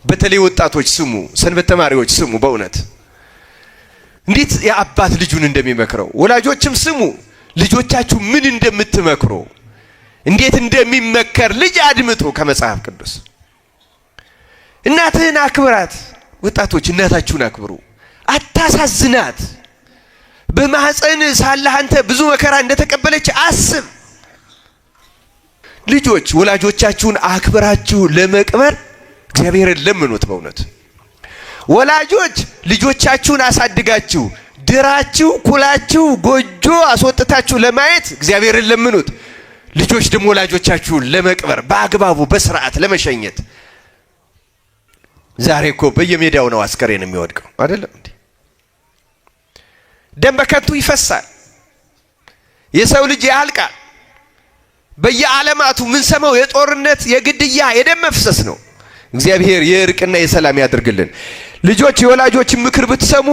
በተለይ ወጣቶች ስሙ፣ ሰንበት ተማሪዎች ስሙ። በእውነት እንዴት የአባት ልጁን እንደሚመክረው፣ ወላጆችም ስሙ፣ ልጆቻችሁ ምን እንደምትመክሩ፣ እንዴት እንደሚመከር ልጅ አድምጡ ከመጽሐፍ ቅዱስ። እናትህን አክብራት። ወጣቶች እናታችሁን አክብሩ፣ አታሳዝናት። በማህፀን ሳለህ አንተ ብዙ መከራ እንደተቀበለች አስብ። ልጆች ወላጆቻችሁን አክብራችሁ ለመቅበር እግዚአብሔርን ለምኑት። በእውነት ወላጆች ልጆቻችሁን አሳድጋችሁ ድራችሁ ኩላችሁ ጎጆ አስወጥታችሁ ለማየት እግዚአብሔርን ለምኑት። ልጆች ደግሞ ወላጆቻችሁን ለመቅበር በአግባቡ በስርዓት ለመሸኘት። ዛሬ እኮ በየሜዳው ነው አስከሬን የሚወድቀው አይደለም እንዴ? ደም በከንቱ ይፈሳል። የሰው ልጅ ያልቃል። በየዓለማቱ የምንሰማው የጦርነት፣ የግድያ፣ የደም መፍሰስ ነው። እግዚአብሔር የእርቅና የሰላም ያድርግልን። ልጆች የወላጆችን ምክር ብትሰሙ፣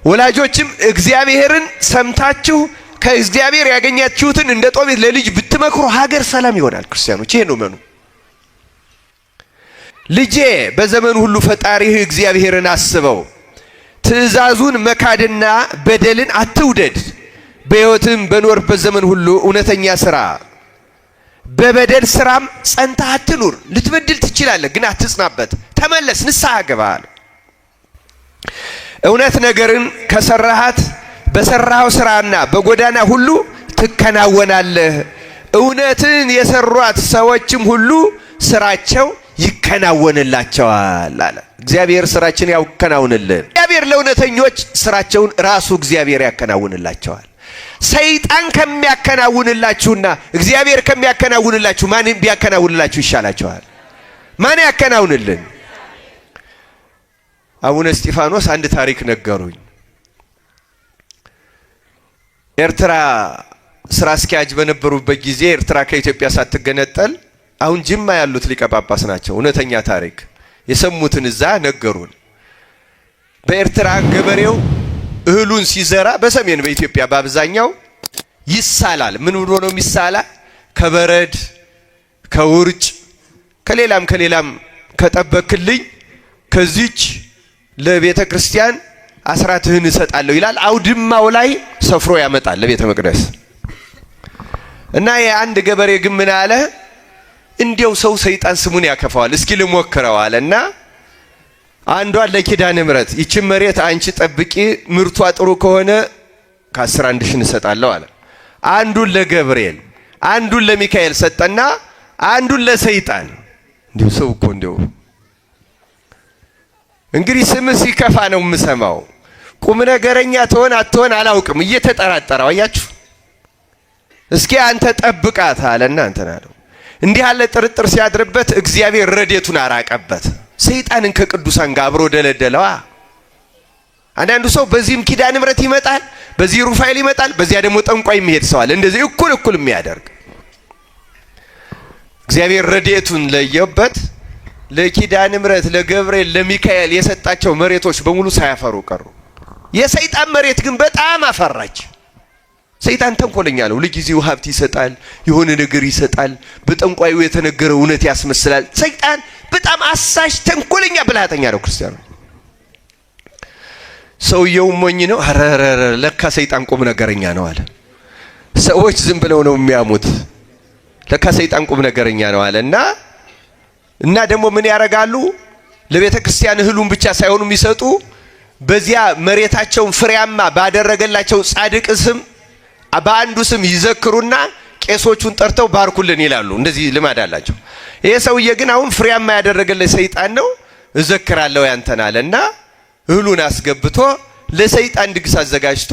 ወላጆችም እግዚአብሔርን ሰምታችሁ ከእግዚአብሔር ያገኛችሁትን እንደ ጦቢት ለልጅ ብትመክሩ ሀገር ሰላም ይሆናል። ክርስቲያኖች ይሄ ነው መኑ። ልጄ በዘመኑ ሁሉ ፈጣሪህ እግዚአብሔርን አስበው፣ ትእዛዙን መካድና በደልን አትውደድ። በሕይወትም በኖርበት ዘመን ሁሉ እውነተኛ ስራ፣ በበደል ስራም ጸንተህ አትኑር። ልትበድል ትችላለህ፣ ግን አትጽናበት። ተመለስ፣ ንስሐ ግባ። እውነት ነገርን ከሰራሃት በሰራኸው ስራና በጎዳና ሁሉ ትከናወናለህ። እውነትን የሰሯት ሰዎችም ሁሉ ስራቸው ይከናወንላቸዋል አለ። እግዚአብሔር ስራችን ያከናውንልን። እግዚአብሔር ለእውነተኞች ስራቸውን ራሱ እግዚአብሔር ያከናውንላቸዋል። ሰይጣን ከሚያከናውንላችሁና እግዚአብሔር ከሚያከናውንላችሁ ማን ቢያከናውንላችሁ ይሻላችኋል? ማን ያከናውንልን? አቡነ እስጢፋኖስ አንድ ታሪክ ነገሩኝ። ኤርትራ ስራ አስኪያጅ በነበሩበት ጊዜ ኤርትራ ከኢትዮጵያ ሳትገነጠል፣ አሁን ጅማ ያሉት ሊቀ ጳጳስ ናቸው። እውነተኛ ታሪክ የሰሙትን እዛ ነገሩን። በኤርትራ ገበሬው እህሉን ሲዘራ በሰሜን በኢትዮጵያ በአብዛኛው ይሳላል። ምን ብሎ ነው የሚሳላ? ከበረድ፣ ከውርጭ፣ ከሌላም ከሌላም ከጠበክልኝ ከዚች ለቤተ ክርስቲያን አስራትህን እሰጣለሁ ይላል። አውድማው ላይ ሰፍሮ ያመጣል ለቤተ መቅደስ። እና የአንድ ገበሬ ግን ምን አለ? እንዲያው ሰው ሰይጣን ስሙን ያከፋዋል፣ እስኪ ልሞክረው አለ እና አንዷን ለኪዳነ ምሕረት ይችን መሬት አንቺ ጠብቂ፣ ምርቷ ጥሩ ከሆነ ከአስር አንድ ሺህ እሰጣለሁ አለ። አንዱን ለገብርኤል፣ አንዱን ለሚካኤል ሰጠና አንዱን ለሰይጣን። እንዲሁ ሰው እኮ እንዲሁ እንግዲህ ስም ሲከፋ ነው የምሰማው። ቁም ነገረኛ ትሆን አትሆን አላውቅም፣ እየተጠራጠረው አያችሁ። እስኪ አንተ ጠብቃት አለና እንትን አለው። እንዲህ ያለ ጥርጥር ሲያድርበት እግዚአብሔር ረድኤቱን አራቀበት። ሰይጣንን ከቅዱሳን ጋር አብሮ ደለደለዋ። አንዳንዱ ሰው በዚህም ኪዳነ ምሕረት ይመጣል፣ በዚህ ሩፋኤል ይመጣል፣ በዚያ ደግሞ ጠንቋይ የሚሄድ ሰው አለ። እንደዚህ እኩል እኩል የሚያደርግ እግዚአብሔር ረድኤቱን ለየበት። ለኪዳነ ምሕረት፣ ለገብርኤል፣ ለሚካኤል የሰጣቸው መሬቶች በሙሉ ሳያፈሩ ቀሩ። የሰይጣን መሬት ግን በጣም አፈራች። ሰይጣን ተንኮለኛ ነው። ለጊዜው ሀብት ይሰጣል፣ የሆነ ነገር ይሰጣል፣ በጠንቋዩ የተነገረ እውነት ያስመስላል። ሰይጣን በጣም አሳሽ፣ ተንኮለኛ፣ ብልሃተኛ ነው። ክርስቲያኑ ሰውየው ሞኝ ነው። አረረረ ለካ ሰይጣን ቁም ነገረኛ ነው አለ። ሰዎች ዝም ብለው ነው የሚያሙት። ለካ ሰይጣን ቁም ነገረኛ ነው አለ። እና ደግሞ ምን ያደርጋሉ? ለቤተ ክርስቲያን እህሉን ብቻ ሳይሆኑ የሚሰጡ በዚያ መሬታቸውን ፍሬያማ ባደረገላቸው ጻድቅ ስም በአንዱ ስም ይዘክሩና ቄሶቹን ጠርተው ባርኩልን ይላሉ። እንደዚህ ልማድ አላቸው። ይሄ ሰውዬ ግን አሁን ፍሬያማ ያደረገለት ሰይጣን ነው፣ እዘክራለሁ ያንተን አለ እና እህሉን አስገብቶ ለሰይጣን ድግስ አዘጋጅቶ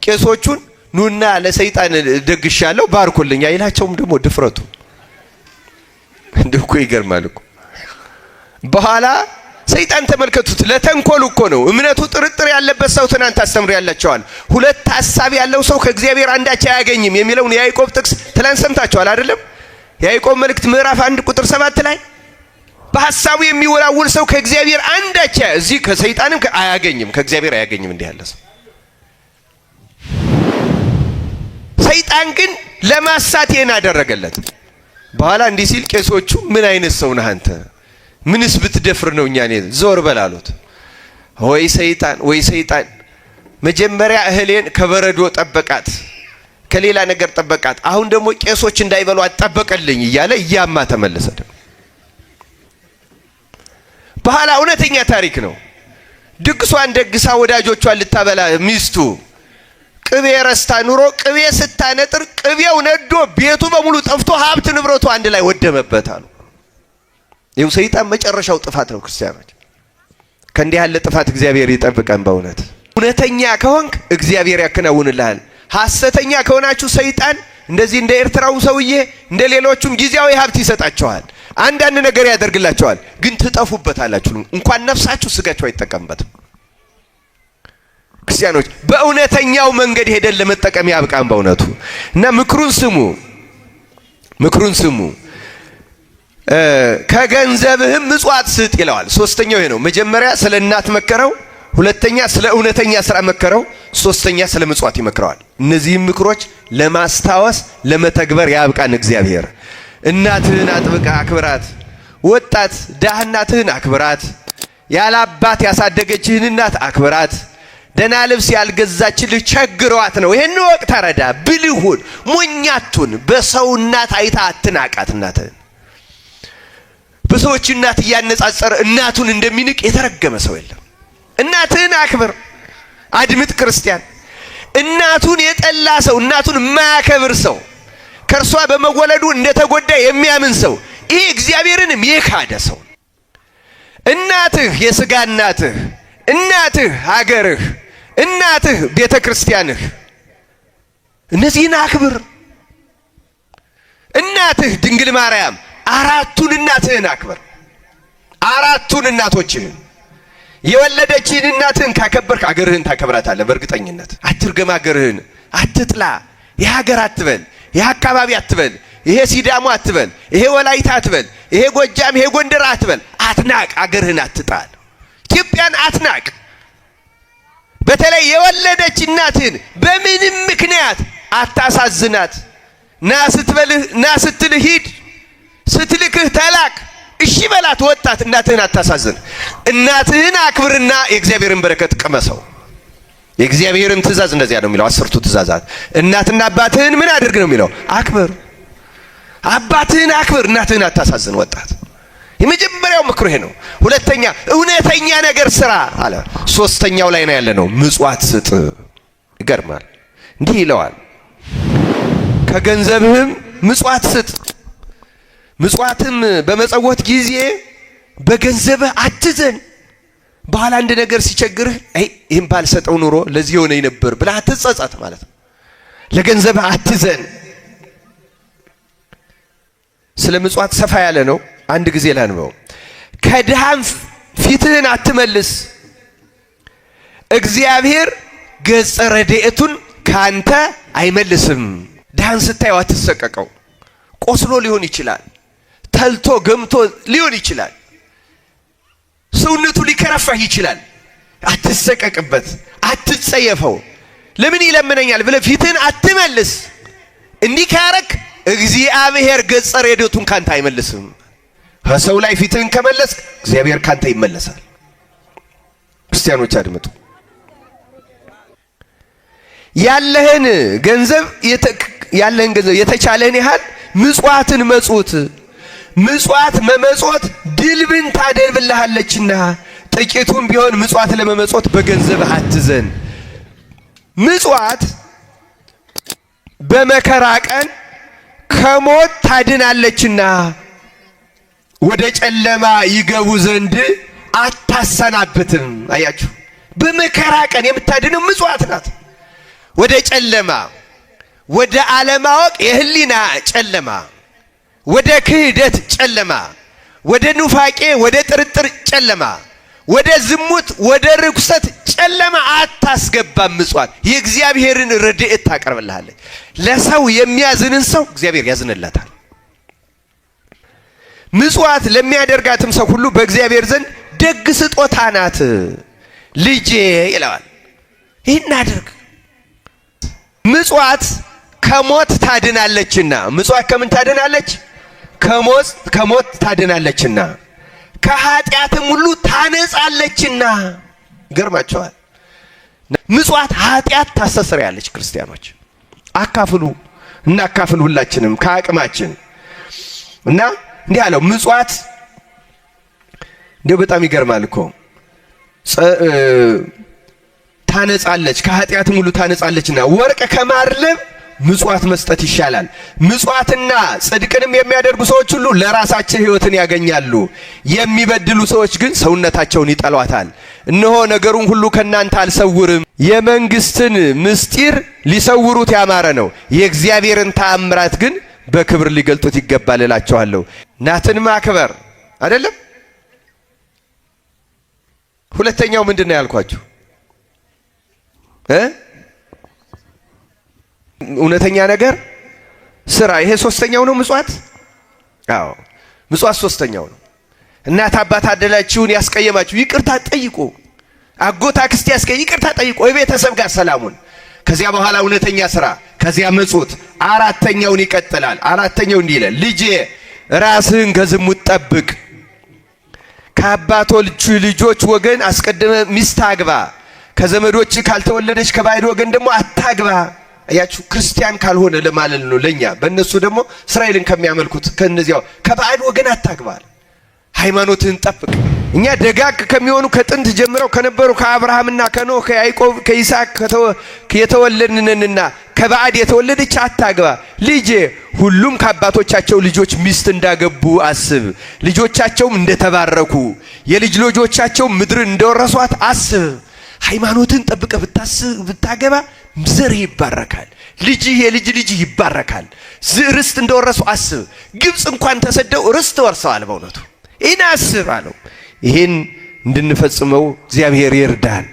ቄሶቹን ኑና ለሰይጣን ደግሻለሁ ባርኩልኝ አይላቸውም። ደግሞ ድፍረቱ እንዲህ እኮ ይገርማል እኮ። በኋላ ሰይጣን ተመልከቱት፣ ለተንኮል እኮ ነው። እምነቱ ጥርጥር ያለበት ሰው ትናንት አስተምሮ ያላቸዋል። ሁለት ሀሳብ ያለው ሰው ከእግዚአብሔር አንዳች አያገኝም የሚለውን የያዕቆብ ጥቅስ ትናንት ሰምታችኋል አይደለም? የያዕቆብ መልእክት ምዕራፍ 1 ቁጥር 7 ላይ በሀሳቡ የሚወላውል ሰው ከእግዚአብሔር አንዳች እዚህ ከሰይጣንም አያገኝም፣ ከእግዚአብሔር አያገኝም። እንዲህ ያለ ሰው ሰይጣን ግን ለማሳት ይሄን አደረገለት። በኋላ እንዲህ ሲል ቄሶቹ ምን አይነት ሰው ነህ አንተ? ምንስ ብትደፍር ነው እኛን ዞር በል አሉት። ወይ ሰይጣን፣ ወይ ሰይጣን! መጀመሪያ እህሌን ከበረዶ ጠበቃት፣ ከሌላ ነገር ጠበቃት። አሁን ደግሞ ቄሶች እንዳይበሉ አጠበቀልኝ እያለ እያማ ተመለሰ። በኋላ እውነተኛ ታሪክ ነው። ድግሷን ደግሳ ወዳጆቿን ልታበላ ሚስቱ ቅቤ ረስታ ኑሮ ቅቤ ስታነጥር ቅቤው ነዶ ቤቱ በሙሉ ጠፍቶ ሀብት ንብረቱ አንድ ላይ ወደመበት አሉ። ይኸው ሰይጣን መጨረሻው ጥፋት ነው። ክርስቲያኖች ከእንዲህ ያለ ጥፋት እግዚአብሔር ይጠብቀን። በእውነት እውነተኛ ከሆንክ እግዚአብሔር ያከናውንልሃል። ሐሰተኛ ከሆናችሁ ሰይጣን እንደዚህ እንደ ኤርትራው ሰውዬ እንደ ሌሎቹም ጊዜያዊ ሀብት ይሰጣቸዋል፣ አንዳንድ ነገር ያደርግላቸዋል። ግን ትጠፉበታላችሁ። እንኳን ነፍሳችሁ ስጋችሁ አይጠቀምበትም። ክርስቲያኖች በእውነተኛው መንገድ ሄደን ለመጠቀም ያብቃን በእውነቱ እና ምክሩን ስሙ፣ ምክሩን ስሙ። ከገንዘብህም ምጽዋት ስጥ ይለዋል። ሶስተኛው ይሄ ነው። መጀመሪያ ስለ እናት መከረው፣ ሁለተኛ ስለ እውነተኛ ስራ መከረው፣ ሶስተኛ ስለ ምጽዋት ይመክረዋል። እነዚህም ምክሮች ለማስታወስ ለመተግበር ያብቃን እግዚአብሔር። እናትህን አጥብቀህ አክብራት። ወጣት ዳህ እናትህን አክብራት። ያለ አባት ያሳደገችህን እናት አክብራት። ደህና ልብስ ያልገዛችልህ ቸግሯት ነው። ይህን ወቅት ተረዳ። ብልሁን ሞኛቱን በሰው እናት አይታ አትናቃት። እናትህን በሰዎች እናት እያነጻጸረ እናቱን እንደሚንቅ የተረገመ ሰው የለም። እናትህን አክብር። አድምጥ ክርስቲያን። እናቱን የጠላ ሰው፣ እናቱን የማያከብር ሰው፣ ከእርሷ በመወለዱ እንደተጎዳ የሚያምን ሰው፣ ይሄ እግዚአብሔርንም የካደ ሰው። እናትህ የሥጋ እናትህ፣ እናትህ ሀገርህ፣ እናትህ ቤተ ክርስቲያንህ፣ እነዚህን አክብር። እናትህ ድንግል ማርያም፣ አራቱን እናትህን አክብር። አራቱን እናቶችህን የወለደችህን እናትህን ካከበርክ አገርህን ታከብራታለህ። በእርግጠኝነት አትርገም፣ አገርህን አትጥላ። ይህ ሀገር አትበል፣ ይህ አካባቢ አትበል፣ ይሄ ሲዳሞ አትበል፣ ይሄ ወላይታ አትበል፣ ይሄ ጎጃም፣ ይሄ ጎንደር አትበል። አትናቅ፣ አገርህን አትጣል፣ ኢትዮጵያን አትናቅ። በተለይ የወለደች እናትህን በምንም ምክንያት አታሳዝናት። ና ስትበልህ ና ስትልህ ሂድ፣ ስትልክህ ተላክ፣ እሺ በላት። ወጣት እናትህን አታሳዝን። እናትህን አክብርና የእግዚአብሔርን በረከት ቅመሰው። የእግዚአብሔርን ትእዛዝ እንደዚያ ነው የሚለው፣ አስርቱ ትእዛዛት። እናትና አባትህን ምን አድርግ ነው የሚለው? አክብር። አባትህን አክብር፣ እናትህን አታሳዝን። ወጣት የመጀመሪያው ምክሩ ይሄ ነው። ሁለተኛ እውነተኛ ነገር ስራ አለ። ሶስተኛው ላይ ነው ያለ ነው፣ ምጽዋት ስጥ። ይገርማል። እንዲህ ይለዋል፣ ከገንዘብህም ምጽዋት ስጥ። ምጽዋትም በመጸወት ጊዜ በገንዘብህ አትዘን። በኋላ አንድ ነገር ሲቸግርህ አይ ይህን ባልሰጠው ኑሮ ለዚህ የሆነኝ ነበር ብለህ አትጸጸት ማለት ነው። ለገንዘብህ አትዘን። ስለ ምጽዋት ሰፋ ያለ ነው። አንድ ጊዜ ላንበው። ከድሃም ፊትህን አትመልስ፣ እግዚአብሔር ገጸ ረድኤቱን ካንተ አይመልስም። ድሃን ስታየው አትሰቀቀው። ቆስሎ ሊሆን ይችላል፣ ተልቶ ገምቶ ሊሆን ይችላል፣ ሰውነቱ ሊከረፋህ ይችላል። አትሰቀቅበት፣ አትጸየፈው። ለምን ይለምነኛል ብለህ ፊትህን አትመልስ። እንዲህ ካረክ እግዚአብሔር ገጸ ረድኤቱን ካንተ አይመልስም። ከሰው ላይ ፊትህን ከመለስክ እግዚአብሔር ካንተ ይመለሳል። ክርስቲያኖች አድምጡ። ያለህን ገንዘብ ያለህን ገንዘብ የተቻለህን ያህል ምጽዋትን መጽውት። ምጽዋት መመጽወት ድልብን ታደልብልሃለችና ጥቂቱም ቢሆን ምጽዋት ለመመጽወት በገንዘብህ አትዘን። ምጽዋት በመከራ ቀን ከሞት ታድናለችና ወደ ጨለማ ይገቡ ዘንድ አታሰናብትም። አያችሁ፣ በመከራ ቀን የምታድነው ምጽዋት ናት። ወደ ጨለማ፣ ወደ አለማወቅ የህሊና ጨለማ፣ ወደ ክህደት ጨለማ፣ ወደ ኑፋቄ፣ ወደ ጥርጥር ጨለማ፣ ወደ ዝሙት፣ ወደ ርኩሰት ጨለማ አታስገባም። ምጽዋት የእግዚአብሔርን ረድኤት ታቀርብልሃለች። ለሰው የሚያዝንን ሰው እግዚአብሔር ያዝንለታል። ምጽዋት ለሚያደርጋትም ሰው ሁሉ በእግዚአብሔር ዘንድ ደግ ስጦታ ናት። ልጄ ይለዋል፣ ይህን አድርግ። ምጽዋት ከሞት ታድናለችና። ምጽዋት ከምን ታድናለች? ከሞት ታድናለችና፣ ከኃጢአትም ሁሉ ታነጻለችና። ይገርማቸዋል። ምጽዋት ኃጢአት ታስተሰርያለች። ክርስቲያኖች አካፍሉ፣ እናካፍል ሁላችንም ከአቅማችን እና እንዲህ አለው ምጽዋት እንዲሁ በጣም ይገርማል እኮ ታነጻለች፣ ከኃጢአትም ሁሉ ታነጻለችና ወርቅ ከማድለብ ምጽዋት መስጠት ይሻላል። ምጽዋትና ጽድቅንም የሚያደርጉ ሰዎች ሁሉ ለራሳቸው ሕይወትን ያገኛሉ። የሚበድሉ ሰዎች ግን ሰውነታቸውን ይጠሏታል። እነሆ ነገሩን ሁሉ ከእናንተ አልሰውርም። የመንግስትን ምስጢር ሊሰውሩት ያማረ ነው፣ የእግዚአብሔርን ተአምራት ግን በክብር ሊገልጡት ይገባል እላቸዋለሁ። እናትን ማክበር አይደለም። ሁለተኛው ምንድን ነው ያልኳችሁ? እውነተኛ ነገር ስራ። ይሄ ሶስተኛው ነው ምጽዋት። አዎ ምጽዋት ሶስተኛው ነው። እናት አባት አደላችሁን ያስቀየማችሁ ይቅርታ ጠይቁ። አጎት አክስት ይቅርታ ጠይቁ። የቤተሰብ ጋር ሰላሙን። ከዚያ በኋላ እውነተኛ ስራ፣ ከዚያ ምጽዋት። አራተኛውን ይቀጥላል። አራተኛው እንዲህ ይላል፣ ልጄ ራስህን ከዝሙት ጠብቅ፣ ከአባቶች ልጆች ወገን አስቀድመ ሚስት አግባ፣ ከዘመዶች ካልተወለደች ከባዕድ ወገን ደግሞ አታግባ። አያችሁ፣ ክርስቲያን ካልሆነ ለማለት ነው ለኛ። በእነሱ ደግሞ እስራኤልን ከሚያመልኩት ከእነዚያው ከባዕድ ወገን አታግባ። ሃይማኖትህን ጠብቅ። እኛ ደጋግ ከሚሆኑ ከጥንት ጀምረው ከነበሩ ከአብርሃምና ከኖህ ከያዕቆብ ከይስሐቅ የተወለድንንና ከባዕድ የተወለደች አታግባ። ልጄ ሁሉም ከአባቶቻቸው ልጆች ሚስት እንዳገቡ አስብ። ልጆቻቸውም እንደተባረኩ የልጅ ልጆቻቸው ምድርን እንደወረሷት አስብ። ሃይማኖትን ጠብቀህ ብታገባ ዘርህ ይባረካል። ልጅህ የልጅ ልጅህ ይባረካል። ርስት እንደወረሱ አስብ። ግብፅ እንኳን ተሰደው ርስት ወርሰዋል። በእውነቱ ይህን አስብ አለው። ይህን እንድንፈጽመው እግዚአብሔር ይርዳን።